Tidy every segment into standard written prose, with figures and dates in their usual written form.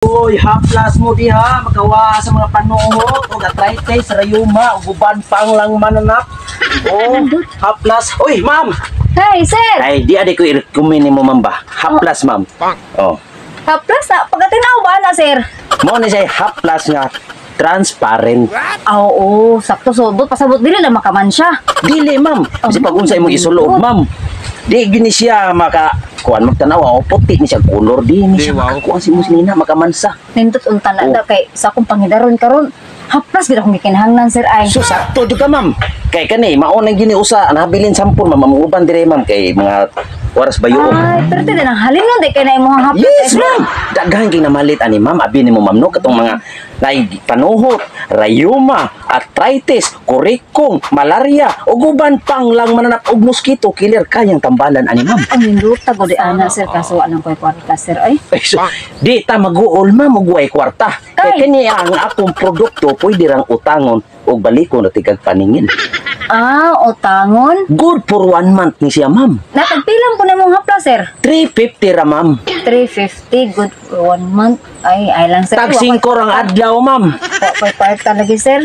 Uy, haplas mo diha, magawa sa mga panuhot, o arthritis, rayuma, ug uban pang lang mananap. Oh, haplas. Uy, ma'am! Hey, sir! Ay, di adi ko i-recommend nimo, ma'am, ba? Haplas, ma'am. Oh. Haplas na. Pagkatinaw ba na, sir? Mo ni siya haplas nga transparent. Ah, oo, sakto sobot. Pasabot dili lang makaman siya. Dili, ma'am. Kasi pag unsa imong isulob, ma'am. Di gini siya maka kuan magtanaw, oh, puti ni siya color di ni siya makakuan si Muslina makamansa. Nindot unta na Oh. daw kay sa akong pangidaron karon. Haplas gid akong gikinahanglan, sir, ay. So sakto jud ka, ma'am. Kay kani mao nang gini usa nabilin sampun, ma'am, ang uban dire, ma'am, kay mga oras bayo. Ay, pero ti nang halin nun di kay na imong haplas. Yes, eh, sir. Ma'am. Daghan kay namalit ani, ma'am. Abi nimo, ma'am, no, katong mga nay panuhot, rayuma, arthritis, kurikong, malaria, ug uban pang lang mananap og mosquito killer kayang tambalan ani, ma'am. Ang nindot ta gud ana, sir, kaso wa nang koy kwarta, sir, ay. Ay, so, di ta mag-uol, ma'am, og way kwarta. Kay Ay. kini ang akong produkto pwede rang utangon og balikon ra tigag paningil. Ah, utangon. Good for one month ni siya, ma'am. Natagpilang po na imong haplas, sir? 350 ra, ma'am. 350, good for one month. Ay, ay lang, sir. Tag 5 rang adlaw, ma'am. Wa ko'y kwarta lagi, sir.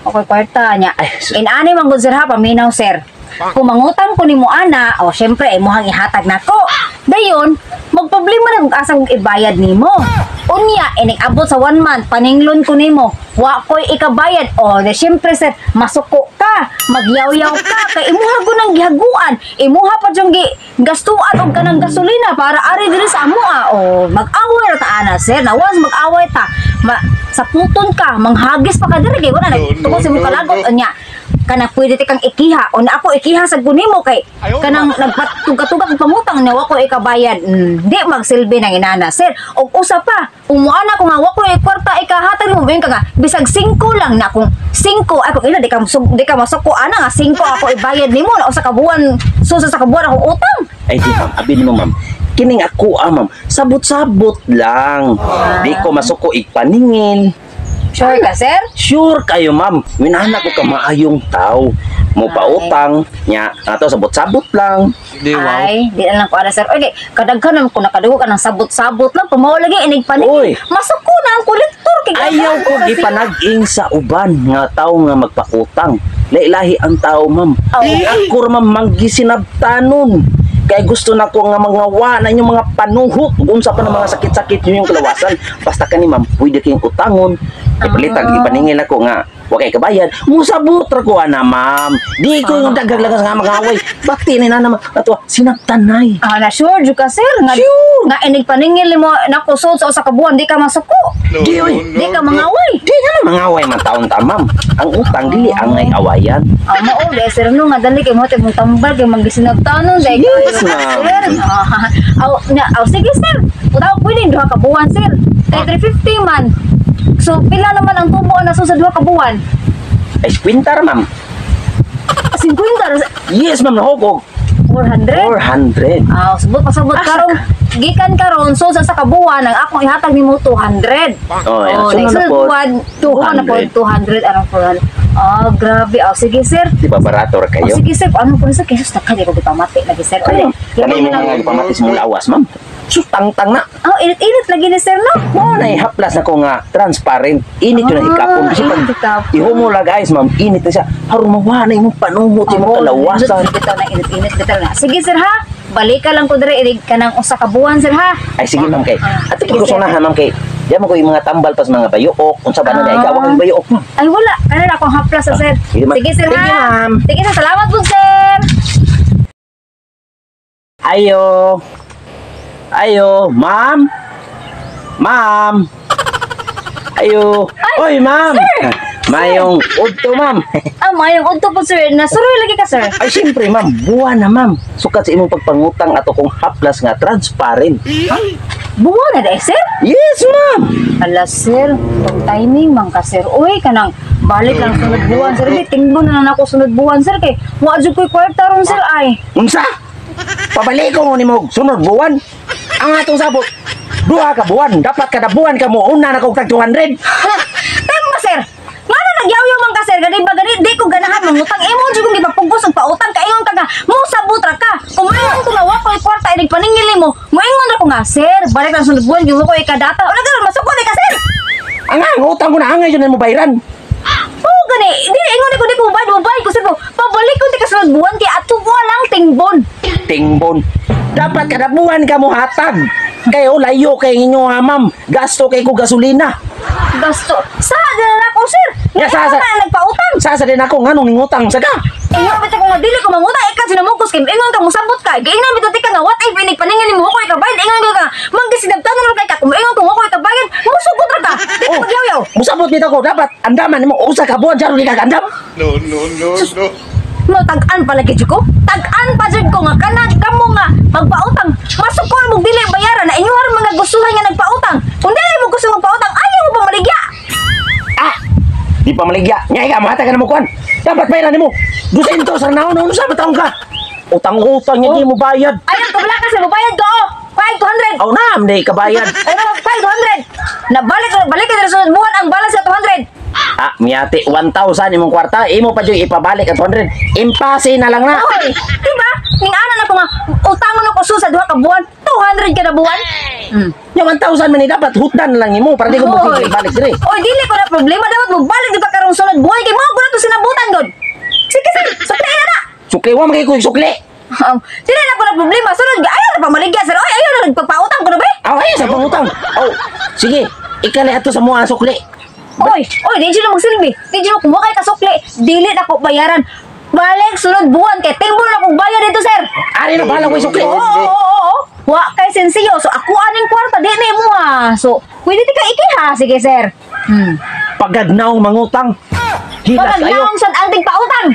Wa ko'y kwarta niya. Ay, Inani man gud, sir, ha, paminaw, sir. Kung mangutang ko nimo ana, o syempre imuhang ihatag nako. Dayon, magproblema na kung asa kong ibayad nimo. Unya, inig abot sa one month, paninglon ko nimo. Wa ko'y ikabayad. O, de syempre, sir, masuko ka, magyawyaw ka, kay imuha ko nang gihaguan. Imuha pa dyong gi gastuan og kanang gasolina para ari diri sa amoa. O, mag-away ra ta ana, sir. Na once mag-away ta, ma, saputon ka, manghagis pa ka diri kay wala na tungkol sa imong kalagot unya. Kanang pwede ti kang ikiha o na ako ikiha sa gunimo kay kanang nagpatuga-tuga kog pangutang niya wa ko ikabayad. Di magsilbi ng inana, sir. Og usa pa, umuana ko nga wa ko kwarta ikahatag mo ka nga bisag 5 lang na kung 5 ako ila di ka di ka masuko ana nga 5 ako ibayad nimo na usa ka buwan, susa sa kabuan akong utang. Ay di, ma'am, abi nimo, ma'am. Kining ako ah, ma'am, sabot-sabot lang. Di ko masuko ipaningil. Sure ka, sir? Sure kayo, ma'am. Minana ko ka maayong tao. Mo pautang nya ato sabot-sabot lang. Di wow. Ay, di na lang ko ana, sir. Oy, kadaghan naman ko nakadugo ka ng sabot-sabot lang. Pamaw lagi inig panig. Oy. Masuko na ang kolektor kay Ayaw ko gipanag-ing sa uban nga tao nga magpautang. Lahi-lahi ang tao, ma'am. Oh. Ako ra, ma'am, manggisinabtanon. Kay gusto na ko nga mga wa na inyong mga panuhot. Unsa pa ng mga sakit-sakit yun yung kalawasan. Basta kani, ma'am, pwede kayong utangon. Ipalitag, ipaningil ako nga wa kay kabayad. Musabot ra ko ana, ma'am. Di ko yung daghang lagas nga mga. Bakti ni na naman ato sinabtanay. Ah, na sure jud ka, sir, nga Sure. nga inig paningil nimo nako sud sa usa ka buwan di ka masuko. Di oy. Di ka mangaway. Di nga na mangaway man taon ta, ma'am. Ang utang dili ang ay awayan. Ah, mao di, sir, no nga dali kay mo mong tambal kay manggisinabtanon dai Yes, kayo, ma'am. sir. Ah, aw nya aw sige, sir. Utaw pwede duha ka buwan, sir. Kay 350 man. So pila naman ang tubo na sa duha ka buwan? Ay, kwintar, ma'am. 50 ra? Yes, ma'am, nahugog. 400. 400. Ah, sabot pasabot Asa karon. Gikan karon so sa kabuwan ang akong ihatag nimo 200. Oh, yeah. Oh, Sunod next na po, buwan, buwan na po 200. 200 arang 400. Ah, grabe. Ah, sige, sir. Di ba barato ra Oh, kayo? sige, sir, ano po sa Jesus na kaya ko gipamati lagi, sir. Ay, Oy, kanay mo mga gipamati sa mong lawas, ma'am. Sus, tangtang na. Oh, init-init lagi ni sir, no? Mo na haplas na ko nga transparent. Init yun na hikapon. Kasi Ah, pag init hikapon. ihumo lang, guys, ma'am, init na siya. Haron mawa na imong panuhot, imong Oh, kalawasan. Bitaw na init-init bitaw na. Sige, sir, ha. Balik ka lang ko dire inig ka ng usa ka buwan, sir, ha. Ay, sige, ma'am, kay. Ah, Ato sige, ko sir. sunahan, ma'am, kay. Diyan mo ko yung mga tambal pas mga bayuok. Unsa ba na Ah. ikaw ang bayuok, ma'am? Ay, wala. Kana na akong haplas, sir. Sige, ma'am. Sige, sir, Thank you, ha. ma'am. Sige, sir. Salamat po, sir. Ayo. Ayo, ma'am. Ma'am. Ayo. Oy, ma'am. Mayong udto, ma'am. Ah, mayong udto po, sir. Nasuroy lagi ka, sir. Ay, siyempre, ma'am. Buwan na, ma'am. Sukat sa imong pagpangutang ato kong haplas nga transparent. Buwan na dahil, sir. Yes, ma'am. Ala, sir. Pag timing man ka, sir. Uy, kanang balik lang sunod buwan, sir. Di, tingbo na lang ako sunod buwan, sir. Kay, wa jud ko'y kwarta ron, sir, ay. Unsa? Pabalik ko ni mo sunod buwan. Ang atong sabot. Duha ka buwan. Dapat kada buwan ka mo una na kog tag 200. Hala, time ba, sir? Nga na nagyaw man ka, sir. sir, gani ba gani di ko ganahan mangutang. Imo jud kong gipapugos og pautang kay ingon ka nga mosabot ra ka. Kung moingon ko nga wa koy kwarta inig paningil nimo, moingon ra ko nga, "Sir, balik lang sunod buwan gyud ko ikadata." Wala gano'n masukol ka, sir. Ang ang utang ko na angay yun mo bayaran. Oo gani, di ingon ko di ko mobayad, mobayad ko, sir ko. Pabalik ko di ka sunod buwan kay ato lang tingbon. Tingbon. Dapat kada buwan ka mo hatag. Kayo layo kay inyo ha, ma'am. Gasto kay ko gasolina. Gasto. Sa na ko, sir. Ya, Nga sa- ikaw na nagpautang. Sasa din ako nganong ningutang sa ka. Ingon bitaw ko nga dili ko mangutang, ikaw sinamugos kay ingon ka musabot ka. Giingon bitaw ti ka nga what if inig paningil nimo ko ikabayad, ingon ka nga manggisinabtan naman kay ka. Kung ingon ko ko ikabayad, musugot ra ka. Di ka Oh. magyawyaw. Musabot nito ko dapat andaman nimo usa ka buwan jaro di ka andam. No, no, no, no. No, tag-an pala gid ko. Tag-an pa jud ko nga kanang kamo nga magpautang. Masukol mong dili bayaran na inyo mga gustuhan nga nagpautang. Kung dili mo gusto magpautang, ayaw mo pa maligya. Ah! Di pa maligya. Nya ika mahatag ka na mo kuan. Dapat bayaran nimo. 200 sa naon ano sa taong ka. Utang-utang niya di mo bayad. Ayaw ko wala ka sa babayad ko. Oh. 500. Aw na, di ka bayad. Ay, 500. Nabalik balik ka sa sunod buwan ang balance sa 200. Ah, miyati 1,000 imong kwarta, imo pa jud ipabalik ang 200. Impase na lang na. Oy, di ba? Ning ana na ko nga utangon ako sa duha ka buwan, 200 kada buwan. Nya 1,000 man ni dapat hutdan na lang nimo para di ko mo Oy. balik dire. Oy, dili ko na problema, dapat mo balik di pa karong sunod buwan kay mao ko na to sinabutan gud. Sige sir, sukli na na. Sukli wa man kay ko sukli. Dili na ko na problema, sunod ayaw na pamaligya, sir. Oy, ayaw na nagpapautang ko na ba? Aw ay sa pangutang. Aw, sige. Ikali ato sa mua ang sukli. Oy, oy, di jud magsilbi. Di jud kumuha kay kasukli, dili na ko bayaran. Balik sunod buwan kay timbol na kong bayad dito, sir. Ari na bahala ko yung sukli. Oo, oo, oo, oo. Wa kay sensiyo. So ako aning kwarta di na imo ha. So pwede ti ka ikiha, sige sir. Pagagnaw mangutang. Hilas kayo. Pagagnaong sad ang tigpautang.